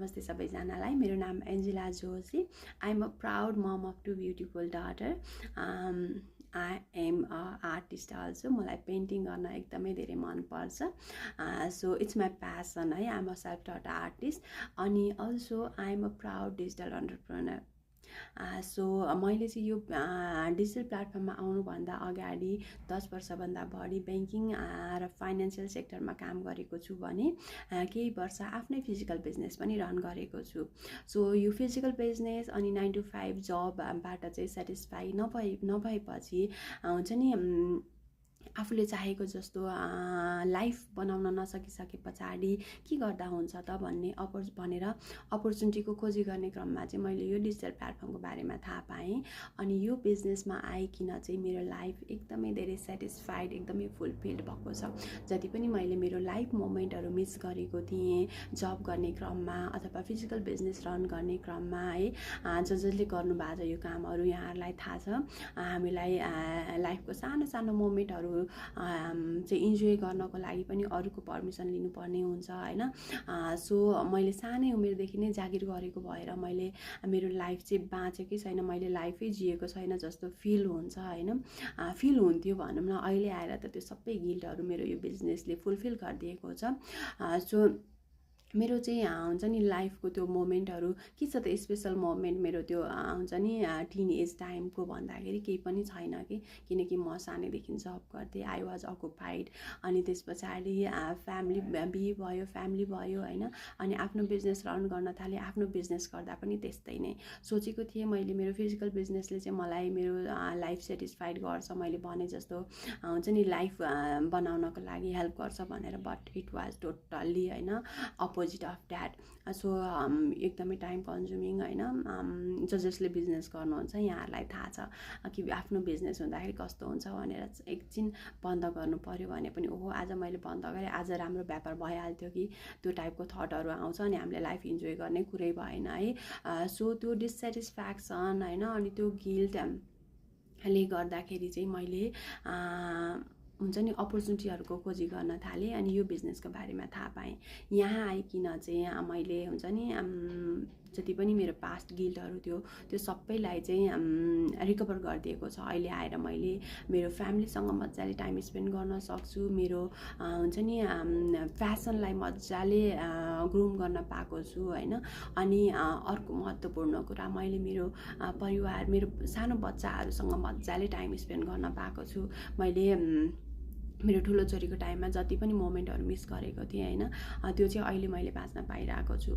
नमस्ते सबैजनालाई। मेरो नाम Angela Joshi. I am a proud mom of 2 beautiful daughter. I am a artist also. मलाई पेन्टिङ गर्न एकदमै धेरै मनपर्छ। सो इट्स माई प्यासन है। I am a self taught artist अनि also I am a proud digital entrepreneur. So मैले चाहिँ यो डिजिटल प्लेटफर्ममा आउनुभन्दा अगाडि 10 वर्षभन्दा बढी ब्याङ्किङ र फाइनेन्सियल सेक्टरमा काम गरेको छु भने केही वर्ष आफ्नै फिजिकल बिजनेस पनि रन गरेको छु। सो यो फिजिकल बिजनेस अनि 9 to 5 जबबाट चाहिँ सेटिस्फाई नभएपछि हुन्छ नि आफूले चाहेको जस्तो लाइफ बनाउन नसकिसके पछाडि के गर्दा हुन्छ त भनेर अपर्च्युनिटीको खोजी गर्ने क्रममा चाहिँ मैले यो डिजिटल प्लेटफर्मको बारेमा थाहा पाएँ। अनि यो बिजनेसमा आइकन चाहिँ मेरो लाइफ एकदमै धेरै सेटिस्फाइड, एकदमै फुलफिल्ड भएको छ। जति पनि मैले मेरो लाइफ मोमेन्टहरू मिस गरेको थिएँ जब गर्ने क्रममा अथवा फिजिकल बिजनेस रन गर्ने क्रममा है, जसले गर्नुभएको छ यो कामहरू यहाँहरूलाई थाहा छ। हामीलाई लाइफको सानो सानो मोमेन्टहरू चाहिँ इन्जोय गर्नको लागि पनि अरूको पर्मिसन लिनुपर्ने हुन्छ होइन। सो मैले सानै उमेरदेखि नै जागिर गरेको भएर मैले मेरो लाइफ चाहिँ बाँचेकै छैन, मैले लाइफै जिएको छैन जस्तो फिल हुन्छ होइन। फिल हुन्थ्यो भनौँ न। अहिले आएर त त्यो सबै गिल्टहरू मेरो यो बिजनेसले फुलफिल गरिदिएको छ। सो मेरो चाहिँ हुन्छ नि लाइफको त्यो मोमेन्टहरू के छ त स्पेसल मोमेन्ट मेरो त्यो हुन्छ नि टिन एज टाइमको भन्दाखेरि केही पनि छैन कि, किनकि म सानैदेखि जब गर्थेँ। I was occupied. अनि त्यस पछाडि फ्यामिली बिहे भयो, फ्यामिली भयो होइन। अनि आफ्नो बिजनेस रन गर्न थालेँ। आफ्नो बिजनेस गर्दा पनि त्यस्तै नै सोचेको थिएँ मैले, मेरो फिजिकल बिजनेसले चाहिँ मलाई मेरो लाइफ सेटिस्फाइड गर्छ, मैले भने जस्तो हुन्छ नि लाइफ बनाउनको लागि हेल्प गर्छ भनेर। बट इट वाज टोटल्ली होइन अपोजिट अफ द्याट। सो एकदमै टाइम कन्ज्युमिङ होइन। जसले बिजनेस गर्नुहुन्छ यहाँहरूलाई थाहा छ कि आफ्नो बिजनेस हुँदाखेरि कस्तो हुन्छ भनेर। एकछिन बन्द गर्नु पर्यो भने पनि ओहो आज मैले बन्द गरेँ, आज राम्रो व्यापार भइहाल्थ्यो कि, त्यो टाइपको थटहरू आउँछ अनि हामीले लाइफ इन्जोय गर्ने कुरै भएन है। सो त्यो डिससेटिस्फ्याक्सन होइन अनि त्यो गिल्टले गर्दाखेरि चाहिँ मैले हुन्छ नि अपर्च्युनिटीहरूको खोजी गर्न थालेँ। अनि यो बिजनेसको बारेमा थाहा पाएँ। यहाँ आइकन चाहिँ मैले हुन्छ नि जति पनि मेरो पास्ट गिल्टहरू थियो त्यो सबैलाई चाहिँ रिकभर गरिदिएको छ। अहिले आएर मैले मेरो फ्यामिलीसँग मजाले टाइम स्पेन्ड गर्न सक्छु। मेरो हुन्छ नि फ्यासनलाई मजाले ग्रुम गर्न पाएको छु होइन। अनि अर्को महत्त्वपूर्ण कुरा, मैले मेरो परिवार, मेरो सानो बच्चाहरूसँग मजाले टाइम स्पेन्ड गर्न पाएको छु। मैले मेरो ठुलो छोरीको टाइममा जति पनि मोमेन्टहरू मिस गरेको थिएँ होइन, त्यो चाहिँ अहिले मैले बाँच्न पाइरहेको छु।